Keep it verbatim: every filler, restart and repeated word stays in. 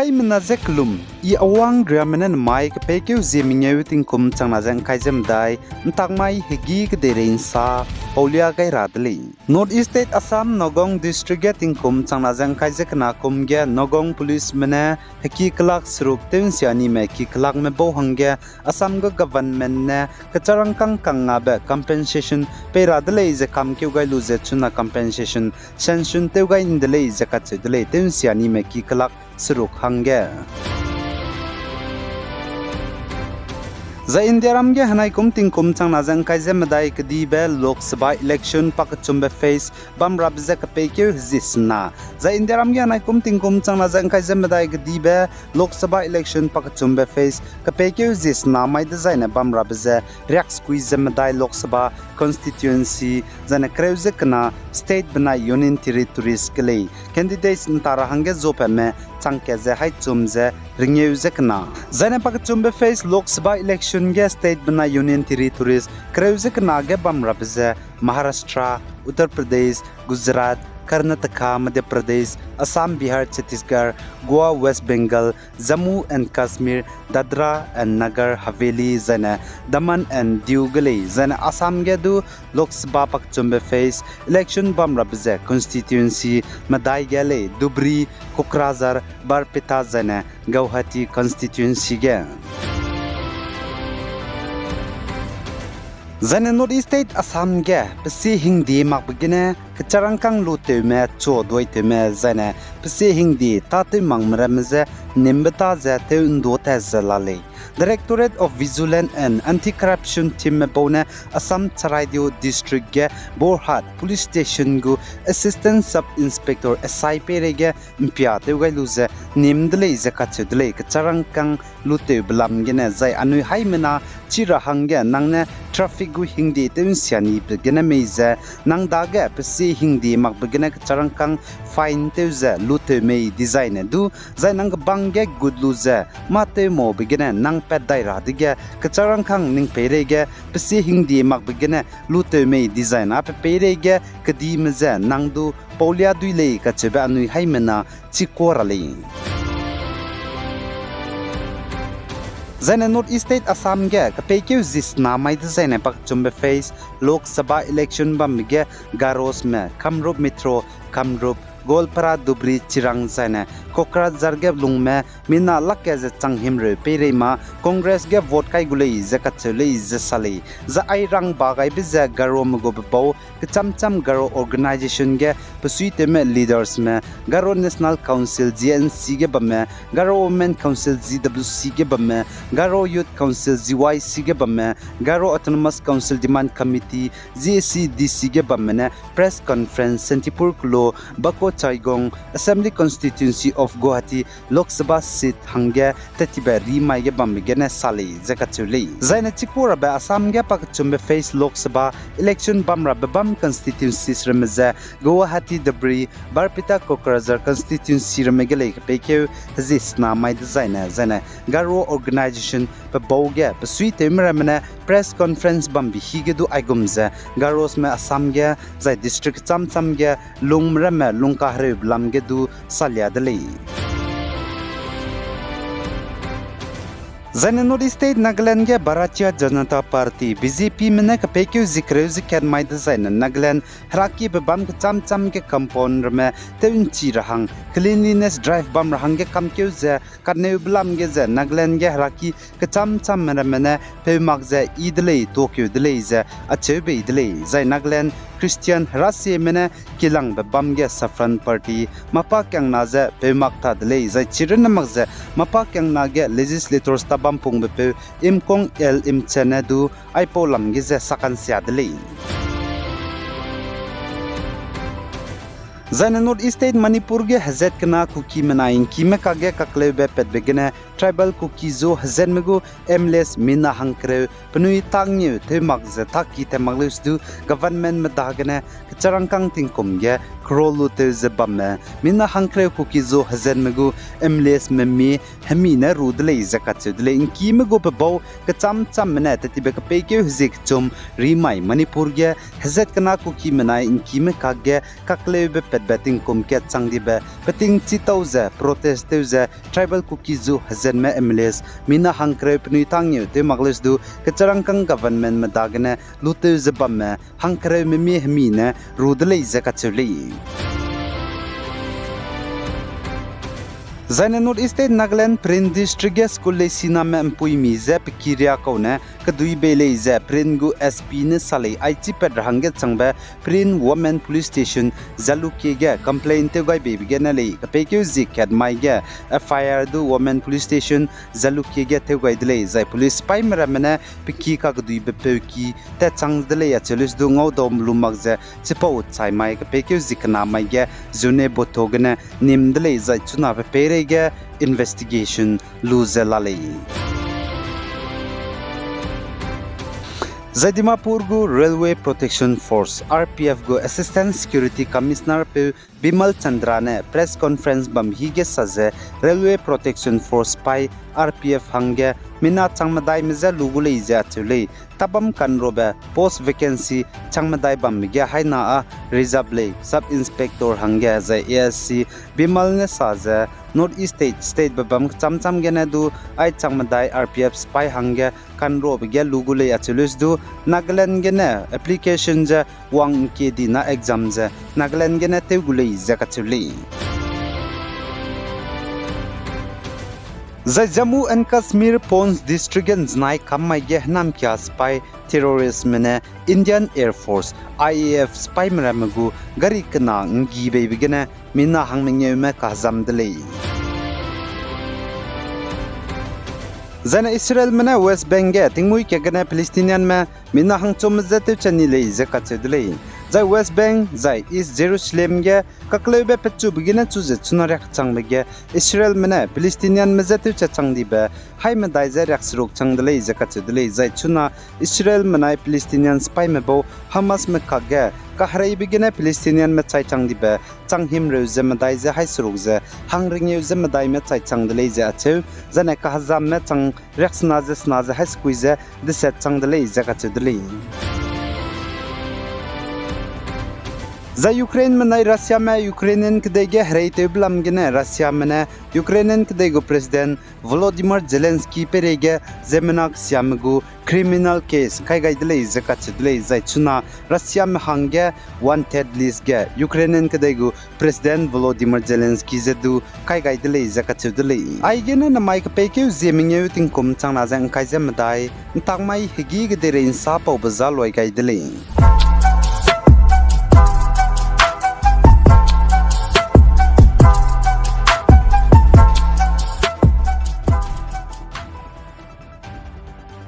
Aimena ze kelum, I Awang Riame ne nemai kepeikeu zie mengeu tingkum changna ze ngkai ze medai, ntak mai hegî kedeirei nsa paulia gai ra de lei. North East State Assam Nagaon District ge tingkum changna ze ngkai ze kena kum ge Nagaon Policeme ne heki kelak seruk tew nsia nime ki kelakme bau hangge Assam gu government ne kecharangkâng kangngabe compensation pei ra de lei ze kamkeu gai lu ze chuna compensation sanction tew gai ’nde lei ze kacheu de lei, tew nsia nime ki kelak seruk hangge. Zai Indiaram ge henaikum tingkum changna ze ngkai ze medai kedibe Lok Sabha election pakechumbe phase bamrabe ze kepeikeu hezie sena. Zai Indiaram ge henaikum tingkum changna ze ngkai ze medai kedibe Lok Sabha election pakechumbe phase kepeikeu hezie sena mai dezaine bamrabe ze riaksekui ze medai Lok Sabha constituency, zaine kereu ze kena state benai Union Territories ge lei. Candidates nta ra hangge zopatme changkat ze haîchum ze rengeu ze kena. Zaine pakechumbe phase Lok Sabha election ge state benai Union Territories kereu ze kena ge bamrabe ze Maharashtra, Uttar Pradesh, Gujarat, Karnataka, Madhya Pradesh, Assam, Bihar, Chhattisgarh, Goa, West Bengal, Jammu and Kashmir, Dadra and Nagar Haveli, zaine Daman and Diu ge lei, zaine Assam ge du Lok Sabha pakechumbe phase election bamrabe ze constituency medai ge lei, Dhubri, Kokrajhar, Barpeta, zaine Guwahati constituency ge. Zaine North East State Assam ge pesie hingdie makbe gene kecharangkâng lutewme, chuaduitewme, zaine pesie hingdie tâtew makme ramme je nimbe ta ze tew ’ndu ta ze la lei. Directorate of Vigilance and Anti-Corruption teamme bau ne Assam Charaideo District ge Borhat Police Station gu Assistant Sub Inspector S I peireige ’mpia tew gai lu ze nim de lei ze kacheu de lei, kecharangkâng lutewbe lam gene. Zai anui haimena chi ra hangge nang ne traffic gu hingdie tew ’nsia nibe gene mei ze nang dage pesie hingdie makbe gene kecharangkâng fine tew ze lutew mei dezaine du, zai nang kebang ge gut lu ze mâ tew maube gene nang pat dai ra dege kecharangkâng ning peireige pesie hingdie makbe gene lutew mei dezaine pe peireige kedime ze nang du paulia dui lei kacheube anui haimena chikua ra lei. Zaine North East State Assam ge kepeikeu zisena mai dezaine pakechumbe phase Lok Sabha election bambe ge Garosme Kamrup Metro, Kamrup, Goalpara, Dhubri, Chirang zaine Kokrajhar ge lungme mina lak ge ze chang himreu peirei ma Congress ge vote kai gu lei ze kacheu lei ze sa lei. Zai ai rang ba gaibe ze Garome gu bebau kechamcham Garo organization ge besuitewme leadersme, Garo National Council, G N C ge bamme, Garo Women Council, G W C ge bamme, Garo Youth Council, G Y C ge bamme, Garo Autonomous Council Demand Committee, G A C D C ge bamme ne press conference Santipur kelo Bako Chaigong Assembly Constituency of Guwahati Lok Sabha seat hangge tettibe ri mai ge bambe gene sa lei ze kacheu lei. Zaine chikua rabe Assam ge pakechumbe phase Lok Sabha election bamrabe bam constituencies ramme ze Guwahati, Dhubri, Barpeta, Kokrajhar constituency ramme ge lei kepeikeu hezisena mai dezaine, zaine Garo organization pe bau ge besuitewme ramme ne press conference bambe hi ge du aigum ze Garosme Assam ge zai district kechamcham ge lungme ramme lungkahereube lam ge du salia de lei. Zaine North East State Nagaland ge Bharatiya Janata Party, B J Pme ne kepeikeu zie kereu ze kat mai dezaine Nagaland herakibe bam kechamcham ge compound ramme tew ’nchi ra hang cleanliness drive bam ra hangge kamkeu ze katneube lam ge ze Nagaland ge heraki kechamchamme ramme ne peu mak ze yi de lei, tuakeu de lei ze acheu bei de lei. Zai Nagaland Christian herasieme ne kilangbe bam ge Saffron Party mapa kiangna ze peu mak ta de lei. Zai chirunne mak ze mapa kiangna ge legislators ta bampungbe peu Imkong L Imchen ne du aipau lam ge ze sakansia de lei. Zaine North East State Manipur ge hezat kena Kukime nai ’ngkime kage kakleube patbe gene Tribal Kuki Zo hezatme gu M L As mina hangkereu penui tângngeu tew mak ze tâki tat mak leu sedu governmentme dagene kecharangkâng tingkum ge crore lu tew ze bamme, mina hangkereu Kuki-Zo hezatme gu M L As me mi hemi ne ru de lei ze kacheu de lei. Ngkime gu pebau kecham chamme ne tetibe kepeikeu hezie kechum rimai Manipur ge hezat kena Kuki menai ngkime kakge kakleube patbe tingkum kat chang dibe peting chitau ze protest tew ze Tribal Kuki-Zo hezatme M L As mina hangkereu penui tangngeu tew mak leuse du kecharangkâng government me dagene lutew ze bamme hangkereu me mi hemi ne ru de lei ze kacheu lei. Zaine North East State Nagaland Peren District ge school leisiname mpuimi je pe kiria kau ne kedui bei lei ze Peren gu S P ne sa lei. Aichipat ra hangge changbe Peren Women Police Station Jalukie ge complaint tew gai beibe gene lei. Kepeikeu zie kat mai ge F I R du Women Police Station Jalukie ge tew gai de lei, zai police sipaime ramme ne pe ki kakeduibe peu ki tat chang de lei acheu leuse du ngaudau lu mak ze chipau chai mai kepeikeu zie kena mai ge Zunheboto gene nim de lei, zai chuna pe peireige investigation lu ze la lei. Zai Dimapur gu Railway Protection Force, R P F gu Assistant Security Commissioner peu Bimal Chandra ne press conference bam hige sa ze Railway Protection Force sipai, R P F hangge mina changmedaime je lu gu lei ze acheu lei. Tabam kanrobe post vacancy changmedai bambe ge haina â reserve lei, Sub Inspector hangge zai A S C Bimal ne sa ze North East State, state be bam kecham cham gene du ai changmedai R P F sipai hangge kanrobe ge lu gu lei acheu leuse du Nagaland gene application ze wang ngkie di na exam ze Nagaland gene tew gu lei ze kacheu lei. Zai Jammu and Kashmir Poonch District ge nzenai kam mai ge hênamkia sipai terroristme ne Indian Air Force, I A F sipaime ramme gu gari kena nggi beibe gene mina hang mengeume kahezam de lei. Zaine Israelme ne West Bank ge tingmuî kat gene Palestinianme mina hangchumme je tewchat ni lei ze kacheu de lei. Zai West Bank zai East Jerusalem ge kakleube pechube gene chu ze chuna riakchangbe ge Israelme ne Palestinianme je tewchat chang dibe haî medai ze riakseruk chang de lei ze kacheu de lei. Zai chuna Israelme nai Palestinian sipaime bau Hamasme kakge kahereibe gene Palestinianme chai chang dibe chang himreu ze medai ze haî seruk ze hang rengeu ze medaime chai chang de lei ze acheu, zaine kahezamme chang riaksena ze sena ze haî sekui ze deset chang de lei ze kacheu de lei. Zai Ukraineme nai Russiame Ukrainian kedei ge hereitewbe lam gene Russiame ne Ukrainian kedei gu President Volodymyr Zelensky peireige ziemmena kesiame gu criminal case kai gai de lei ze kacheu de lei, zai chuna Russiame hangge wanted list ge Ukrainian kedei gu President Volodymyr Zelensky ze du kai gai de lei ze kacheu de lei. Aigene namai kepeikeu zie mengeu tingkum changna ze ngkai ze medai, ntakmai hegî kederei nsa paube za luai gai de lei.